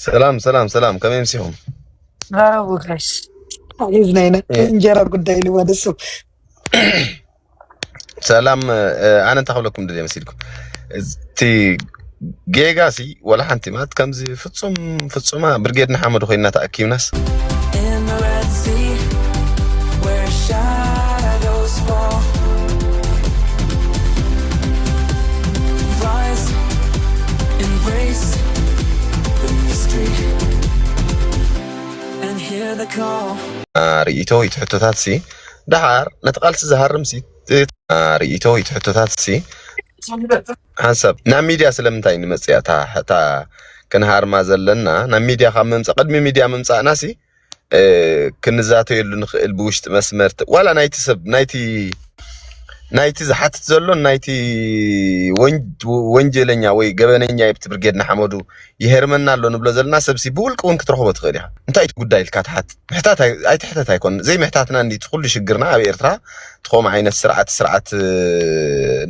ሰላም ሰላም ሰላም፣ ከመይ ምሲኹም? ብራቮ ጋይስ። ይዝ ናይና እ፣ እንጀራ ጉዳይ ልወደሱ ሰላም። እ፣ ኣነ እንታይ ክብለኩም ድልየ መሲልኩም? እቲ ጌጋ ሲ ወላ ሓንቲ ማለት ከምዚ ፍጹም ፍጹማ ብርጌድ ንሓመዱ ኮይና ተኣኪብናስ In the Red Sea, where shadows fall, rise, embrace the mystery, and hear the call. ርእይቶ ወይ ትሕቶታት ሲ ደሓር ነቲ ቃልሲ ዝሃርም ሲ ርእይቶ ወይ ትሕቶታት ሲ ሓንሳብ ናብ ሚድያ ስለምንታይ ንመፅያ እታ እታ ክንሃርማ ዘለና ናብ ሚድያ ካብ ምምፃእ ቅድሚ ሚድያ ምምፃእና ሲ እ፣ ክንዛተየሉ ንኽእል ብውሽጢ መስመር ት- ዋላ ናይቲ ሰብ ናይቲ ናይቲ ዝሓትት ዘሎ ናይቲ ወን- ወንጀለኛ ወይ ገበነኛ ይብቲ ብርጌድ ንሓመዱ ይሄርመና ኣሎ ንብሎ ዘለና ሰብሲ ብውልቂ እውን ክትረኽቦ ትኽእል ኢኻ። እንታይ እቲ ጉዳይ ኢልካ ትሓትት? ምሕታት ኣይ- ኣይትሕተት ኣይኮን ዘይምሕታትና እንዲቲ ኩሉ ሽግርና ኣብ ኤርትራ ትኸም ዓይነት ስርዓት ስርዓት እ፣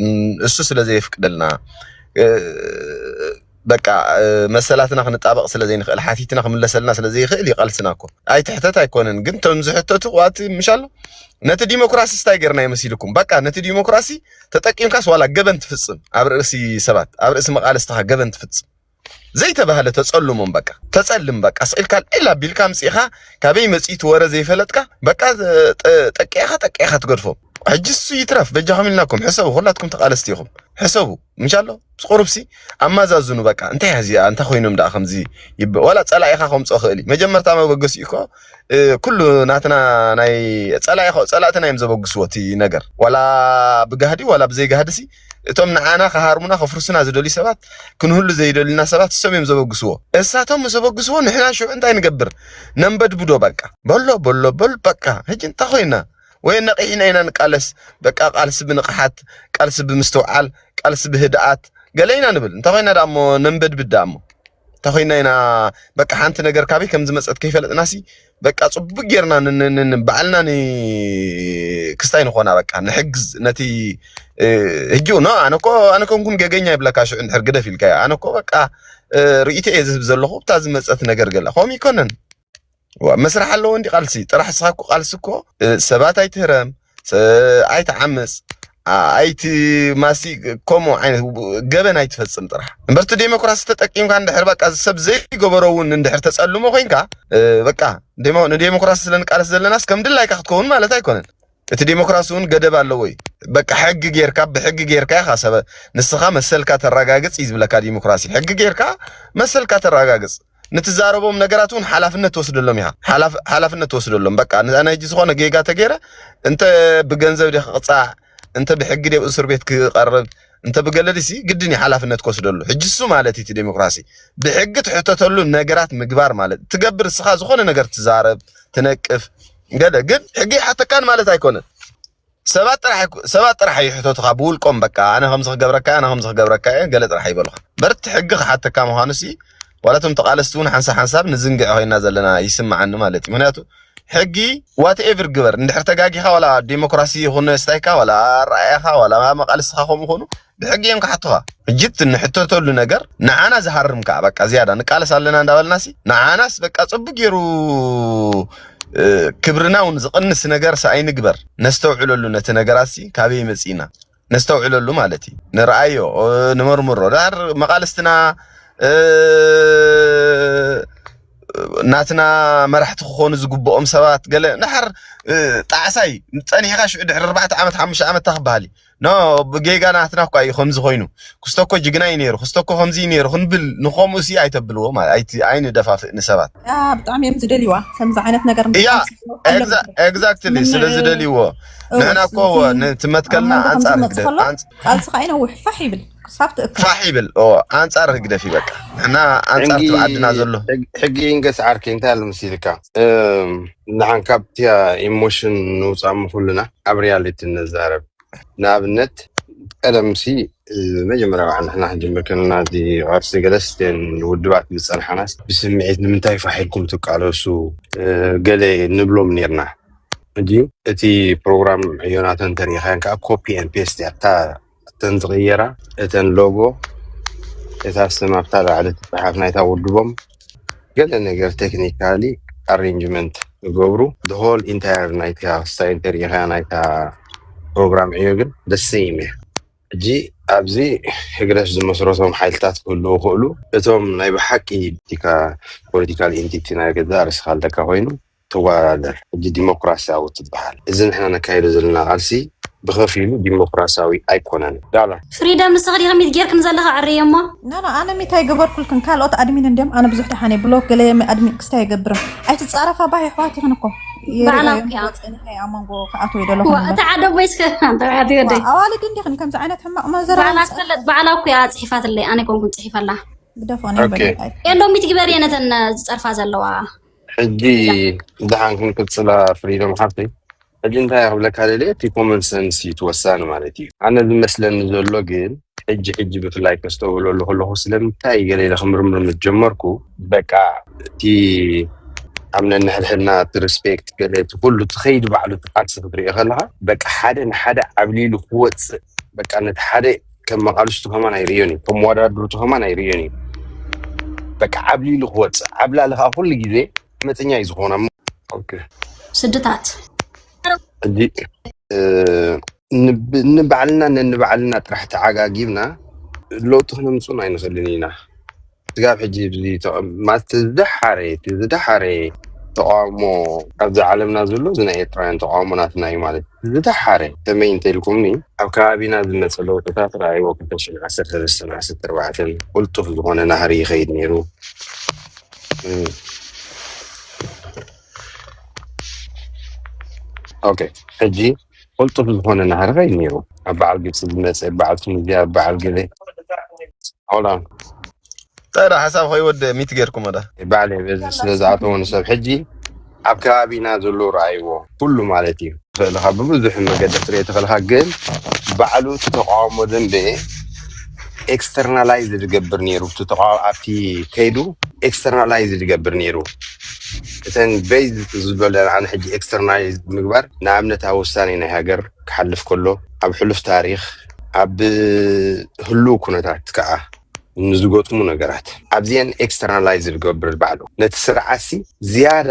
ን- እሱ ስለ ዘየፍቅደልና እ፣ በቃ እ፣ መሰላትና ክንጣበቕ ስለ ዘይንኽእል ሓቲትና ክምለሰልና ስለ ዘይኽእል ይቐልስና እኮ ኣይትሕተት ኣይኮነን። ግን ቶም ዝሕተቱ ዋቲ ምሻሎ ነቲ ዲሞክራሲ ስታይ ገርና ይመሲልኩም። በቃ ነቲ ዲሞክራሲ ተጠቂምካስ ዋላ ገበን ትፍጽም ኣብ ርእሲ ሰባት ኣብ ርእሲ መቃለስትኻ ገበን ትፍጽም ዘይተባህለ ተጸልሞም በቃ ተጸልም በቃ ስኢልካ ልዕል ኣቢልካ ምጽኢኻ ካበይ መጽኢት ወረ ዘይፈለጥካ በቃ ጠ- ጠቂዕኻ ጠቂዕኻ ትገድፎም። ሕጂ እሱ ይትረፍ በጃኹም ኢልናኩም ሕሰቡ። ኩላትኩም ተቃለስቲ ኢኹም ሕሰቡ። ምሻሎ ምስ ቁሩብሲ ኣማዛዝኑ በቃ እንታይ እያ እዚኣ እንታይ ኮይኖም ደኣ ከምዚ ይበ ዋላ ጸላኢኻ ከምፅኦ ክእል እዩ። መጀመርታ መበገሲኡ እኮ እ፣ ኩሉ ናትና ናይ ጸላኢ ጸላእትና እዮም ዘበግስዎ እቲ ነገር ዋላ ብጋህዲ ዋላ ብዘይጋህዲ ሲ እቶም ንዓና ክሃርሙና ከፍርሱና ዝደልዩ ሰባት ክንህሉ ዘይደልዩና ሰባት እሶም እዮም ዘበግስዎ። እሳቶም ምስ ዘበግስዎ ንሕና ሽዑ እንታይ ንገብር? ነንበድብዶ በቃ በሎ በሎ በል በቃ ሕጂ እንታይ ኮይና ወይ ነቒሕና ኢና ንቃለስ በቃ ቃልሲ ብንቕሓት ቃልሲ ብምስትውዓል ቃልሲ ብህድኣት ገለ ኢና ንብል እንተ ኮይና ደኣ እሞ ነንበድብድ ደኣ እሞ እንተ ኮይና ኢና በቃ ሓንቲ ነገር ካበይ ከም ዝመፀት ከይፈለጥና ሲ በቃ ፅቡቅ ጌርና ን- ን- ን- ባዕልና ን- ክስታይ ንኾና በቃ ንሕግዝ ነቲ እ፣ ህጂ ኖ ኣነ እኮ ኣነ ኮንኩን ገገኛ ይብለካ ሽዑ እንድሕር ግደፍ ኢልካዮ ኣነ እኮ በቃ እ፣ ርእይቶ እየ ዝህብ ዘለኹ እታ ዝመፀት ነገር ገለ ከምኡ ይኮነን ዋ፣ መስርሕ ኣለዎ እንዲ ቃልሲ ጥራሕ ስኻ እኮ ቃልሲ እኮ እ፣ ሰባት ኣይትህረም ስ- ኣይትዓምፅ ኣ- ኣይቲ ማሲ ከምኡ ዓይነት ገበን ኣይትፈፅም ጥራሕ እምበርቲ ዴሞክራሲ ተጠቂምካ እንድሕር በቃ ሰብ ዘይገበሮ እውን እንድሕር ተፀልሞ ኮይንካ እ፣ በቃ ዴሞ- ንዴሞክራሲ ስለንቃለስ ዘለናስ ከም ድላይካ ክትከውን ማለት ኣይኮነን እቲ ዴሞክራሲ እውን ገደብ ኣለዎ እዩ በቃ ሕጊ ጌርካ ብሕጊ ጌርካ ኢኻ ሰበ ንስኻ መሰልካ ተረጋግፅ እዩ ዝብለካ ዲሞክራሲ ሕጊ ጌርካ መሰልካ ተረጋግፅ ንትዛረቦም ነገራት እውን ሓላፍነት ትወስደሎም ኢኻ ሓላፍ- ሓላፍነት ትወስደሎም በቃ ኣነ ሕጂ ዝኾነ ጌጋ ተገይረ እንተ ብገንዘብ ዲ ክቕፃዕ እንተ ብሕጊ ዲ እስር ቤት ክቐርብ እንተ ብገለ ዲሲ ግድን እዩ ሓላፍነት ክወስደሉ ሕጂ እሱ ማለት እዩ እቲ ዴሞክራሲ ብሕጊ ትሕተተሉ ነገራት ምግባር ማለት ትገብር እስኻ ዝኾነ ነገር ትዛረብ ትነቅፍ ገለ ግን ሕጊ ይሓተካን ማለት ኣይኮነን ሰባት ጥራሕ ይኮ- ሰባት ጥራሕ ይሕተቱኻ ብውልቆም በቃ ኣነ ከምዚ ክገብረካ ኣነ ከምዚ ክገብረካ እየ ገለ ጥራሕ ይበሉኻ በርቲ ሕጊ ክሓተካ ምዃኑ ሲ ዋላቶም ተቃለስቲ እውን ሓንሳብ ሓንሳብ ንዝንግዕ ኮይና ዘለና ይስምዓኒ ማለት እዩ ምክንያቱ ሕጊ ዋትኤቨር ግበር እንድሕር ተጋጊኻ ዋላ ዴሞክራሲ ይኹን ስታይካ ዋላ ኣረኣያኻ ዋላ መቃልስኻ ከምኡ ይኹኑ ብሕጊ እዮም ክሓቱኻ ሕጂ እቲ ንሕተተሉ ነገር ንዓና ዝሃርም ከዓ በቃ ዝያዳ ንቃለስ ኣለና እንዳበልና ሲ ንዓናስ በቃ ፅቡቅ ገይሩ እ፣ ክብርና እውን ዝቕንስ ነገር ሲ ኣይንግበር ነስተውዕለሉ ነቲ ነገራት ሲ ካበይ መፂና ነስተውዕለሉ ማለት እዩ ንርኣዮ እ፣ ንመርምሮ ዳር መቃልስትና እ፣ ናትና መራሕቲ ክኾኑ ዝግብኦም ሰባት ገለ ንሓር እ፣ ጣዕሳይ ፀኒሕካ ሽዑ ድሕሪ ኣርባዕተ ዓመት ሓሙሽተ ዓመት ታክበሃል እዩ ኖ ብጌጋ ናትና እኳ እዩ ከምዚ ኮይኑ ክስቶ እኮ ጅግና እዩ ነይሩ ክስቶ እኮ ከምዚ እዩ ነይሩ ክንብል ንኸምኡ ሲ ኣይተብልዎ ማለት ኣይቲ- ኣይንደፋፍእ ንሰባት ያ ብጣዕሚ እዮም ዝደልይዋ ከምዚ ዓይነት ነገር እያ ምጥቃም ኣለዎም። ኤግዛክትሊ ስለ ምን- ዝደልይዎ እው፣ ንሕና እኮ ስለዚ ነ- ትመትከልና ኣብ መንጎ ኣንፃር ከምዚ መፅእ ህግደፍ ከሎ ኣንፅ- ቃልሲ ከዓ ይነውሕ ፋሕ ይብል ክሳብ ትእከብ ፋሕ ይብል ኦ፣ ኣንፃር ህግደፍ እዩ በቃ ንሕና ኣንፃር ሕጊ እቲ ብዓድና ዘሎ ሕጊ- ሕጊ ይንገስ ዓርከይ እንታይ ኣሎ መሲልካ እም፣ ንሓን ካብቲ ኢሞሽን ንውፃእ እሞ ኩልና ኣብ ሪያሊቲ ንዛረብ ንኣብነት ቀደም ሲ እ፣ መጀመርያ ባዕ ንሕና ክንጅምር ከለና እቲ ቅርሲ ገለስ እተን ውድባት ዝፀንሓናስ ብስምዒት ንምንታይ ፋሕ ኢልኩም ትቃለሱ እ፣ ገለ ንብሎም ነርና ሕጂ እቲ ፕሮግራም ዮናተን ተሪኢኻያን ከዓ ኮፒ ን ፔስት እያ እታ እተን ዝቕየራ እተን ሎጎ እታ ስም ኣብታ ላዕሊ ትፅሓፍ ናይታ ውድቦም ገለ ነገር technically arrangement ዝገብሩ፣ the whole entire ናይታ ስታይ እንተሪኢኻ ናይታ ፕሮግራም ዕዮ ግን the same እያ። ሕጂ ኣብዚ ህግደፍ ዝመስረቶም ሓይልታት ክህልዉ ይኽእሉ። እቶም ናይ ብሓቂ ፖለቲካ፣ ፖለቲካል ኢንቲቲ ናይ ገዛእ ርእስኻ ኣለካ ኮይኑ ትወዳደር። ሕጂ ዲሞክራሲያዊ ትበሃል። እዚ ንሕና ነካይዶ ዘለና ቃልሲ ብኸፊሉ ዲሞክራሲያዊ ኣይኮነን። ዳላ ፍሪደም ንስኺ ዲኺ ሚት ጌርክን ዘለኻ ዕርየ እሞ ኖ ኖ ኣነ ሚት ኣይገበርኩልክን ካልኦት ኣድሚን እንዲም ኣነ ብዙሕ ደሓነ ብሎክ ገለ ኣድሚን ክስታይ ኣይገብርም ኣይትፃረፋ ባህ ኣሕዋት ይኽን እኮ ባዕላ እኮ እያ። ወፅንኸ ኣብ መንጎ ክኣትዎ ይደለኹ ዋ፣ እቲ ሓደ ቦይ እስከ ተባዕቲ ወደይ ኣዋልድ እንዲኽን ከምዚ ዓይነት ሕማቕ መዘረባ ባዕላ ትፈልጥ ባዕላ እኮ እያ ፅሒፋትለይ ኣነ ኮንኩን ፅሒፈላ ግደፎ ኦኬ። የሎም ሚት ግበርየን እተን ዝፀርፋ ዘለዋ ሕጂ ደሓን ክንቅፅላ ፍሪዶም ሓፍተይ። ሕጂ እንታይ ክብለካ ደልየ እቲ ኮመን ሰንስ እዩ ትወሳኒ ማለት እዩ። ኣነ ዝመስለኒ ዘሎ ግን ሕጂ ሕጂ ብፍላይ ከስተውዕለሉ ከለኹ ስለምንታይ ገለ ኢለ ክምርምር ምስ ጀመርኩ በቃ እቲ ኣብ ነንሕድሕድና እቲ ሪስፔክት ገለ እቲ ኩሉ እቲ ከይዲ ባዕሉ እቲ ቃልሲ ክትሪኦ ከለካ በቃ ሓደ ንሓደ ዓብሊሉ ክወፅእ በቃ ነቲ ሓደ ከም መቃልስቱ ከማን ኣይርእዮን እዩ ከም መወዳድርቱ ከማን ኣይርእዮን እዩ በቃ ዓብሊሉ ክወፅእ ዓብላሊ ከዓ ኩሉ ግዜ መፀኛ እዩ ዝኾና እሞ ኦኬ ስድታት ሕጂ እ፣ ንብ- ንባዕልና ነንባዕልና ጥራሕ ተዓጋጊብና ለውጢ ክነምፅኡን ኣይንኽእልን ኢና። ስጋብ ሕጂ ብዚ ተቐ- ማለት እቲ ዝደሓረ እቲ ዝደሓረ ተቃውሞ ኣብዚ ዓለምና ዘሎ እዚ ናይ ኤርትራውያን ተቃውሞ ናትና እዩ ማለት እዩ። ዝደሓረ ከመይ እንተኢልኩምኒ ኣብ ከባቢና ዝመፀ ለውጥታት ረኣይዎ ክልተ ሽሕን ዓሰርተ ሰለስተን ዓሰርተ ኣርባዕተን ቅልጡፍ ዝኾነ ናህሪ ይኸይድ ነይሩ። እም። ኦኬ ሕጂ ቅልጡፍ ዝኾነ ናህሪ ኸይድ ነይሩ ኣብ በዓል ግብፂ ዝመፀ በዓል ቱኒዝያ በዓል ገለ ሆላ ታይ ዳ ሓሳብ ከይወደ ሚት ጌርኩም ዳ ባዕለ በዚ ስለ ዝኣተወ ንሰብ ሕጂ ኣብ ከባቢና ዘሎ ረኣይዎ ኩሉ ማለት እዩ ክእልኻ ብብዙሕ መገዲ ክትርኢ ትኽእልኻ ግን ባዕሉ እቲ ተቃውሞ ደንበ ኤክስተርናላይዝ ዝገብር ነይሩ እቲ ተቃ- ኣብቲ ከይዱ ኤክስተርናላይዝ ዝገብር ነይሩ እተን ቤዝ ዝበለ ኣነ ሕጂ ኤክስተርናላይዝ ምግባር ንኣብነት ኣብ ውሳኔ ናይ ሃገር ክሓልፍ ከሎ ኣብ ሕሉፍ ታሪክ ኣብ ህልው ኩነታት ከዓ ንዝገጥሙ ነገራት ኣብዚአን ኤክስተርናላይዝ ዝገብር ባዕሉ ነቲ ስርዓትሲ ዝያዳ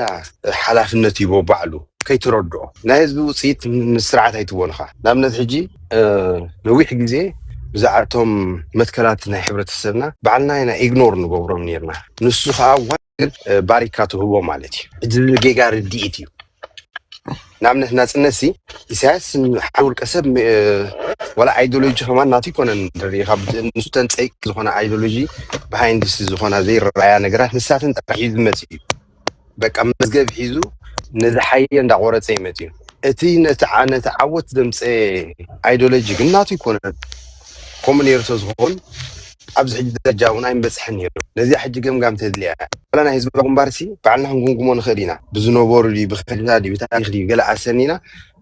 ሓላፍነት ሂቦ ባዕሉ ከይትረድኦ ናይ ህዝቢ ውፅኢት ንስርዓት ኣይትቦንኻ ንኣብነት ሕጂ ነዊሕ ግዜ ብዛዕቶም መትከላት ናይ ሕብረተሰብና ባዕልና ኢና ኢግኖር ንገብሮም ነርና ንሱ ከዓ ባሪካ ትህቦ ማለት እዩ እዚ ጌጋ ርድኢት እዩ ንኣብነት ናፅነት ሲ ኢሳያስ ሓደ ውልቀ ሰብ ወላ ኣይዲዮሎጂ ከማን ናቱ ይኮነን ሪኢካ ንሱ ተንፀይቅ ዝኮነ ኣይዲዮሎጂ ብሃይንድስ ዝኮና ዘይረኣያ ነገራት ንሳትን ጥራሕ እዩ ዝመፅ እዩ በቃ መዝገብ ሒዙ ነዚ ሓየ እንዳቆረፀ ይመፅ እዩ እቲ ነቲ ዓወት ዘምፀ ኣይዲዮሎጂ ግን ናቱ ይኮነን ከምኡ ነይሩ ተዝኾን ኣብዚ ሕጂ ደረጃ እውን ኣይንበፅሐን ነይሩ ነዚኣ ሕጂ ገምጋም ተድልያ እያ ዋላ ናይ ህዝባዊ ግንባር ሲ ባዕልና ክንጉምጉሞ ንኽእል ኢና ብዝነበሩ ድዩ ብክሕድና ድዩ ብታሪክ ድዩ ገለ ኣሰኒና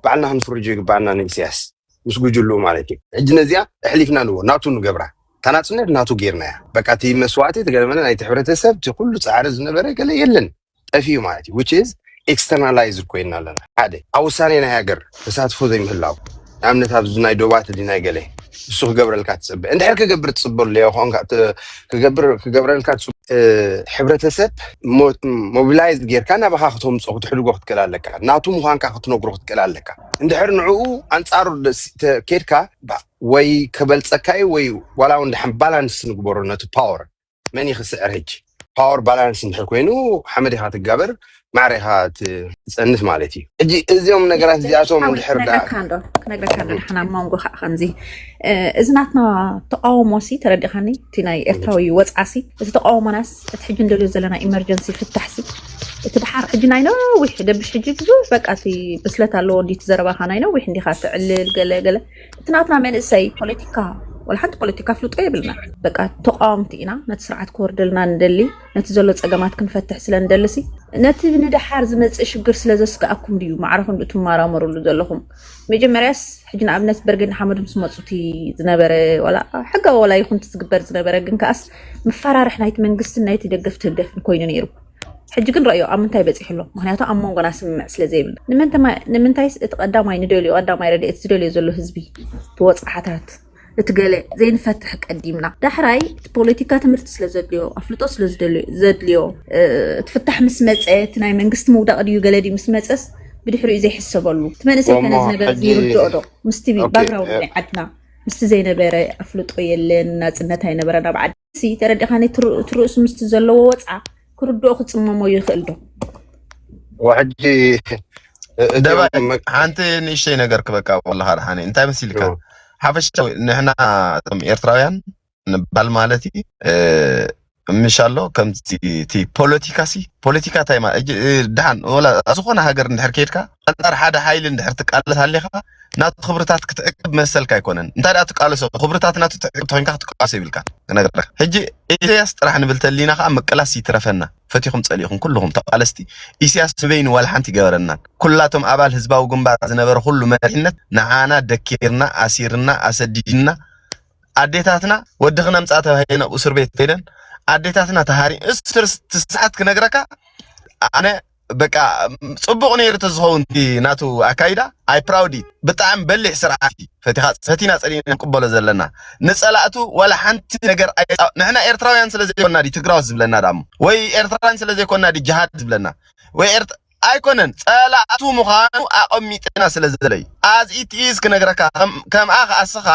ባዕልና ክንፍርጆ ይግባኣና ንኢሳያስ ምስ ጉጅልኡ ማለት እዩ ሕጂ ነዚኣ ኣሕሊፍና ንዎ ናቱ ንገብራ እታ ናፅነት ናቱ ጌርና እያ በቃ እቲ መስዋእቲ እቲ ገለመለ ናይቲ ሕብረተሰብ እቲ ኩሉ ፃዕሪ ዝነበረ ገለ የለን ጠፊኡ ማለት እዩ which is externalize ኮይንና ኣለና ሓደ ኣብ ውሳኔ ናይ ሃገር ተሳትፎ ዘይምህላው ንኣብነት ኣብዚ ናይ ዶባት እዚ ናይ ገለ እሱ ክገብረልካ ትፅበ እንድሕር ክገብር ትፅበሉ ለዮ ክገብረልካ ሕብረተሰብ ሞቢላይዝ ጌርካ ናባኻ ክተምፅኦ ክትሕድጎ ክትክእል ኣለካ ናቱ ምዃንካ ክትነግሮ ክትክእል ኣለካ እንድሕር ንዕኡ ኣንፃሩ ኬድካ ወይ ከበልፀካ እዩ ወይ ዋላ እውን ድሓን ባላንስ ንግበሮ ነቲ ፓወር መን ይኽስዕር ሕጂ ፓወር ባላንስ እንድሕር ኮይኑ ሓመድ ኢኻ ትጋበር ማዕረ ኢኻ ትፀንት ማለት እዩ ሕጂ እዚኦም ነገራት እዚኣቶም እንድሕር ክነግረካ እንዶ ክነግረካ እንዶ ንሕና ኣብ መንጎ ከዓ ከምዚ እዚ ናትና ተቃውሞ ሲ ተረዲኻኒ እቲ ናይ ኤርትራዊ ወፅዓ ሲ እቲ ተቃውሞናስ እቲ ሕጂ እንደልዮ ዘለና ኢመርጀንሲ ፍታሕ ሲ እቲ ድሓር ሕጂ ናይ ነዊሕ ደብሽ ሕጂ ብዙሕ በቃ እቲ ብስለት ኣለዎ እንዲ እቲ ዘረባኻ ናይ ነዊሕ እንዲኻ ትዕልል ገለ ገለ እቲ ናትና መንእሰይ ፖለቲካ ወላ ሓንቲ ፖለቲካ ፍልጦ የብልና በቃ ተቃወምቲ ኢና ነቲ ስርዓት ክወርደልና ንደሊ ነቲ ዘሎ ፀገማት ክንፈትሕ ስለ ንደልሲ ነቲ ንደሓር ዝመፅእ ሽግር ስለ ዘስግኣኩም ድዩ ማዕረ ክንዱ ትመራመሩሉ ዘለኹም መጀመርያስ ሕጂ ንኣብነት በርገድ ንሓመድ ምስ መፁቲ ዝነበረ ዋላ ሕጋዊ ዋላ ይኹንቲ ዝግበር ዝነበረ ግን ከኣስ መፈራርሕ ናይቲ መንግስትን ናይቲ ደገፍቲ ህግደፍን ኮይኑ ነይሩ ሕጂ ግን ረእዮ ኣብ ምንታይ በፂሑ ኣሎ ምክንያቱ ኣብ መንጎና ስምምዕ ስለ ዘይብልና ንምንታይስ እቲ ቀዳማይ ንደልዮ ቀዳማይ ረድኤት ዝደልዮ ዘሎ ህዝቢ ብወፅዓታት እቲ ገለ ዘይንፈትሕ ቀዲምና። ዳሕራይ እቲ ፖለቲካ ትምህርቲ ስለ ዘድልዮ፣ ኣፍልጦ ስለ ዝደልዮ፣ ዘድልዮ፣ እ፣ እቲ ፍታሕ ምስ መጸ፣ እቲ ናይ መንግስቲ ምውዳቕ ድዩ ገለ ድዩ ምስ መጸስ፣ ብድሕሪኡ ዘይሕሰበሉ። እቲ መንእሰይ ከ እሞ ነዚ ነገር ሕጂ፣ ይርድኦ ዶ? ምስቲ ኦኬ፣ ባግራውንድ እ፣ ናይ ዓድና፣ ምስቲ ዘይነበረ ኣፍልጦ የለን፣ ናጽነት ኣይነበረን ኣብ ዓዲ። ሲ ተረዲኻኒ? ትር-፣ ትርእሱ ምስቲ ዘለዎ ወጽዓ ክርድኦ ክጽመሞ ይኽእል ዶ? ወሕጂ፣ እ፣ ደባይ እዚኦም መ-፣ ሓንቲ ንእሽተይ ነገር ክበቃ ከለኻ ደሓነ እንታይ መሲልካ? እዎ። ሓፈሻዊ ንሕና እቶም ኤርትራውያን ንባል ማለት እዩ፣ እ፣ ምሽ ኣሎ ከምዚ እቲ ፖለቲካ ሲ ፖለቲካ እንታይ ማለት እዩ? እ፣ ደሓን ወላ ዝኾነ ሃገር እንድሕር ከይድካ ኣንጻር ሓደ ሓይሊ እንድሕር ትቃለስ ኣለኻ ናቱ ክብርታት ክትዕቅብ መሰልካ ኣይኮነን። እንታይ ደኣ ትቃለሶ ክብርታት ናቱ ትዕቅብ ተኮይንካ ክትቃለሶ ይብልካ ክነግረካ። ሕጂ ኢሳያስ ጥራሕ ንብል ተሊና ከዓ ምቅላስ ይትረፈና። ፈቲኹም ጸሊእኹም ኩልኹም ተቃለስቲ ኢሳያስ ንበይኑ ዋላ ሓንቲ ይገበረናን። ኩላቶም ኣባል ህዝባዊ ግንባር ዝነበረ ኩሉ መሪሕነት ንዓና ደኪርና፣ ኣሲርና፣ ኣሰዲድና፣ ኣዴታትና ወዲ ክነምጻ ተባሂለን ኣብ እስር ቤት ከይደን ኣዴታትና ተሃሪ እስር ስዓት ክነግረካ ኣነ በቃ ጽቡቕ ነይሩ ተዝኸውን እቲ ናቱ ኣካይዳ ኣይ ፕራውዲ ብጣዕሚ በሊሕ ስርዓት እዩ። ፈቲኻ ፈቲና ጸሊእና ንቅበሎ ዘለና ንጸላእቱ ዋላ ሓንቲ ነገር ኣይጻ-፣ ንሕና ኤርትራውያን ስለ ዘይኮና ድዩ ትግራዎት ዝብለና ዳሞ ወይ ኤርትራውያን ስለ ዘይኮና ድዩ ጅሃድ ዝብለና ወይ ኤርት-፣ ኣይኮነን ጸላእቱ ምዃኑ ኣቐሚጥና ስለ ዘለዩ ኣዝ ኢት ኢዝ ክነግረካ ከም-፣ ከምኣ ከኣስኻ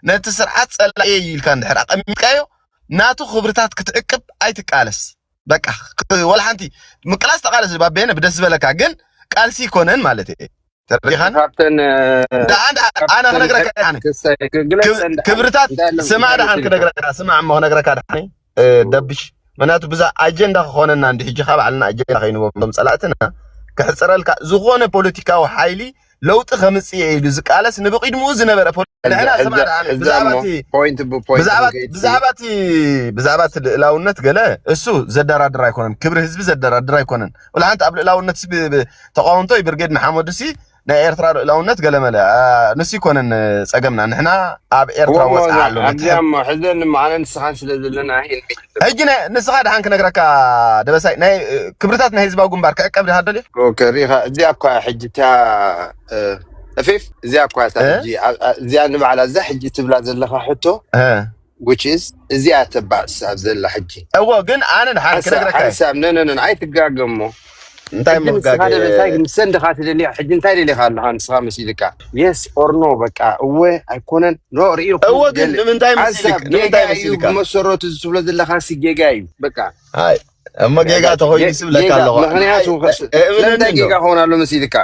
ነቲ ስርዓት ጸላእየ ኢልካ እንድሕር ኣቐሚጥካዮ ናቱ ክብርታት ክትዕቅብ ኣይትቃለስ። በቃ ክ-፣ ወላ ሓንቲ ምቅላስ ተቃለስ ባቤነ ብደስ ዝበለካ ግን ቃልሲ ይኮነን ማለት እየ። ተረዲኻን? ካብተን ደሓን ደሓን ኣነ ካብተን ክነግረካ ደሓን ክሳይ ክግለጽ ክብ- እንዳ ክብርታት እንታይ ኣለኩም ስማ ደሓን ክነግረካ? ክነግረካ ስማ እሞ ክነግረካ ደሓን እ፣ ደብሽ ምክንያቱ ብዛ ኣጀንዳ ክኾነና እንዲ ሕጂ ካብ ባዕልና ኣጀንዳ ከይንዎም ቶም ጸላእትና ክሕፅረልካ ዝኾነ ፖለቲካዊ ሓይሊ ለውጢ ከምፅእ ኢሉ ዝቃለስ ንብቕድምኡ ዝነበረ ፖለ- ሕዛ ንሕና ስማ ሕዛ ደሓን ሕዛ ብዛዕባ እሞ እቲ ፖይንት ብፖይንት ብዛዕባ ንከይድ ብዛዕባ እቲ ብዛዕባ እቲ ልእላውነት ገለ እሱ ዘደራድር ኣይኮነን። ክብሪ ህዝቢ ዘደራድር ኣይኮነን። ወላ ሓንቲ ኣብ ልእላውነት ህዝቢ ብ- ተቃወምቶ ብርጌድ ንሓመዱ ሲ ናይ ኤርትራ ልእላውነት ገለ መለ አ፣ ንሱ ይኮነን ጸገምና። ንሕና ኣብ ኤርትራ እሞ ወፅዓ ኣሎ ነቲ ኣብዚኣ እሞ ሕዘን መዓነ ንስኻን ስለ ዘለና ይህን ሕጂ ናይ- ንስኻ ደሓን ክነግረካ ደበሳይ ናይ እ፣ ክብርታት ናይ ህዝባዊ ግንባር ክዕቀብ ድሃ ደልዮ ኦኬ ሪኻ እዚኣ እኳ ሕጂ እታ እ፣ እፊፍ እዚኣ እኳ እታ እ? ሕጂ ኣ- ኣ- እዚኣ ንባዕላ እዛ ሕጂ ትብላ ዘለኻ ሕቶ እ፣ which is እዚኣ ተባእስ ኣብ ዘላ ሕጂ እዎ ግን ኣነ ደሓን ሓንሳብ ክነግረካ እየ። ሓንሳብ ነነነን ኣይትጋገሞ እንታይ ሕጂ ንስኻ ምክጋገ ደበሳይ ምሰን ድኻ ትደልያ ሕጂ እንታይ ደሊኻ ኣለኻ ንስኻ መሲልካ yes or no በቃ እወ ኣይኮነን no ርእዩ እዎ ግን ንምንታይ ሓንሳብ መሲልክ ጌጋ ንምንታይ እዩ መሲልካ ብመሰረቱ እዚ ትብሎ ዘለኻ ሲ ጌጋ እዩ በቃ ኣይ እሞ ጌጋ ተኮይኑ ስብለካ ጌጋ ኣለኹ ምክንያቱ እምነኒ ስለምንታይ እንዶ ጌጋ ክኸውን ኣሎ መሲልካ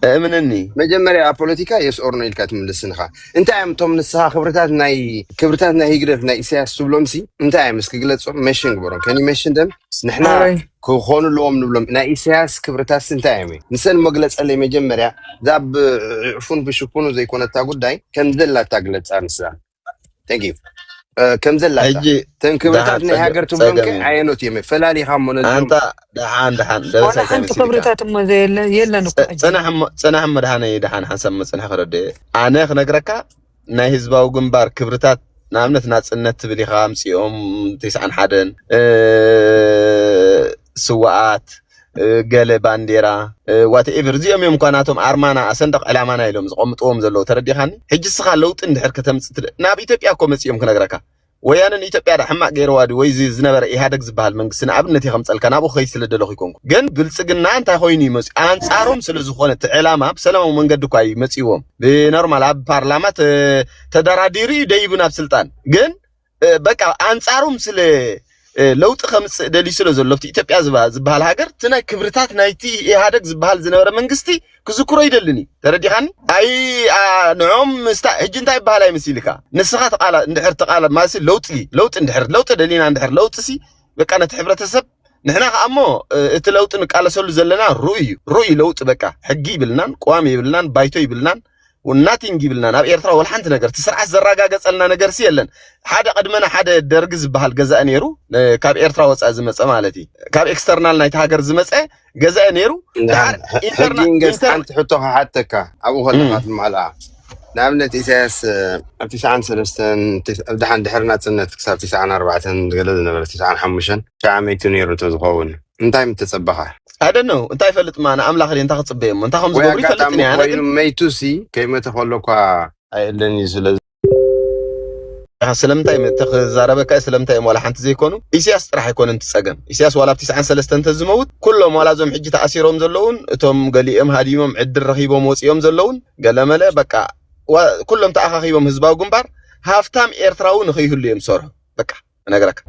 እምነኒ መጀመርያ ኣብ ፖለቲካ yes or no ኢልካ ትምልስ ንኻ እንታይ እዮም እቶም ንስኻ ክብርታት ናይ ክብርታት ናይ ህግደፍ ናይ ኢሳያስ ትብሎም ሲ እንታይ እዮም እስኪ ግለጾም ሜሽን ግበሮም ከኒ ሜሽን ደም ንሕና ኣይ ክኾኑ ኣለዎም ንብሎም ናይ ኢሳያስ ክብርታት ሲ እንታይ እዮም ንሰን መግለጸለይ መጀመርያ ዛብ ዕፉን ብሽፉኑ ዘይኮነታ ጉዳይ ከም ዘላታ ግለጻ ንሳ thank you ከም ዘላታ ሕጂ ተን ክብርታት ደሓን ናይ ሃገር ጸገም ትብሎም ከ ጸገም እዩ። ኣየኖት እዮም ፈላሊኻ እሞ ነዚኦም ኣንታ ደሓን ደሓን ዋላ ደበሳይ ሓንቲ ተመሲልካ ክብርታት እሞ ዘየለ የለን እኮ ጸ- ሕጂ ጽናሕ እሞ ጽናሕ እሞ ደሓነ ደሓን ሓንሳብ እሞ ጽናሕ ክረደ ኣነ ክነግረካ ናይ ህዝባዊ ግንባር ክብርታት ንኣብነት ናጽነት ትብል ኢኻ ኣምጺኦም ተስዓን ሓደን እ፣ ስዋኣት እ፣ ገለ ባንዴራ ዋትኤቨር እዚኦም እዮም እኳ ናቶም ኣርማና ሰንደቕ ዕላማና ኢሎም ዝቐምጥዎም ዘለዉ ተረዲኻኒ ሕጂ ስኻ ለውጢ እንድሕር ከተምጽእ ትደ ናብ ኢትዮጵያ እኮ መጺኦም ክነግረካ ወያነ ንኢትዮጵያ ዳ ሕማቕ ገይርዋ ድዩ ወይ እዚ ዝነበረ ኢህኣደግ ዝበሃል መንግስቲ ንኣብነት እየ ከምፀልካ ናብኡ ክኸይድ ስለ ደለኹ ይኮንኩ ግን ብልፅግና እንታይ ኮይኑ እዩ መፅኡ ኣንፃሮም ስለ ዝኾነ እቲ ዕላማ ብሰላማዊ መንገዲ እኳ እዩ መፅዎም ብኖርማል ኣብ ፓርላማ ተ- ተደራዲሩ እዩ ደይቡ ናብ ስልጣን ግን እ፣ በቃ ኣንፃሮም ስለ እ፣ ለውጢ ከምፅእ ደልዩ ስለ ዘሎ ኣብቲ ኢትዮጵያ ዝባ- ዝበሃል ሃገር እቲ ናይ ክብርታት ናይቲ ኢህኣደግ ዝበሃል ዝነበረ መንግስቲ ክዝክሮ ይደልን እዩ ተረዲኻኒ ኣይ ኣ፣ ንዖም ምስታ ሕጂ እንታይ ይበሃል ኣይምስልካ ንስኻ ተቃላ እንድሕር ተቃላ ማለት ለውጢ ለውጢ እንድሕር ለውጢ ደሊና እንድሕር ለውጢ ሲ በቃ ነቲ ሕብረተሰብ ንሕና ከዓ እሞ እ፣ እቲ ለውጢ ንቃለሰሉ ዘለና ርኡይ እዩ ርኡይ ለውጢ በቃ ሕጊ ይብልናን ቅዋም ይብልናን ባይቶ ይብልናን ናቲንግ ይብልናን ኣብ ኤርትራ ወላ ሓንቲ ነገር እቲ ስርዓት ዘረጋገፀልና ነገር ሲ የለን ሓደ ቅድመና ሓደ ደርጊ ዝበሃል ገዛእ ነይሩ እ፣ ካብ ኤርትራ ወፃኢ ዝመፀ ማለት እዩ ካብ ኤክስተርናል ናይቲ ሃገር ዝመፀ ገዛኢ ነይሩ። ደሓር ሕጊ ገዝ ሓንቲ ሕቶ ክሓተካ ኣብኡ ከለካ ትማልኣ ንኣብነት ኢሳያስ ኣብ ትስዓን ሰለስተን ደሓን ድሕሪ ናፅነት ክሳብ ትስዓን ኣርባዕተን ገለ ዝነበረ ትስዓን ሓሙሽተን ሻዕ መይቱ ነይሩ ተዝኸውን እንታይ ምተፀበኻ? ኣደነው እንታይ ይፈልጥ ማ ንኣምላኽ እንታይ ክፅበየ እሞ እንታይ ከም ዝገብሩ ይፈልጥ ኣጋጣሚ ኣነ ኮይኑ መይቱ ሲ ከይመተ ከሎ እኳ ኣየለን እዩ ስለ ኢኻ ስለምንታይ ም- ተኽዛረበካ እየ፣ ስለምንታይ እዮም ዋላ ሓንቲ ዘይኮኑ? ኢሳያስ ጥራሕ ኣይኮነን እቲ ጸገም። ኢሳያስ ዋላ ኣብ ትስዓን ሰለስተን እንተዝመውት፣ ኩሎም ዋላ እዞም ሕጂ ተኣሲሮም ዘለውን፣ እቶም ገሊኦም ሃዲሞም ዕድል ረኺቦም ወጺኦም ዘለውን፣ ገለመለ በቃ ዋ- ኩሎም ተኣኻኺቦም ህዝባዊ ግንባር ሃፍታም ኤርትራዊ ንኸይህሉ እዮም ዝሰርሑ። በቃ እነግረካ።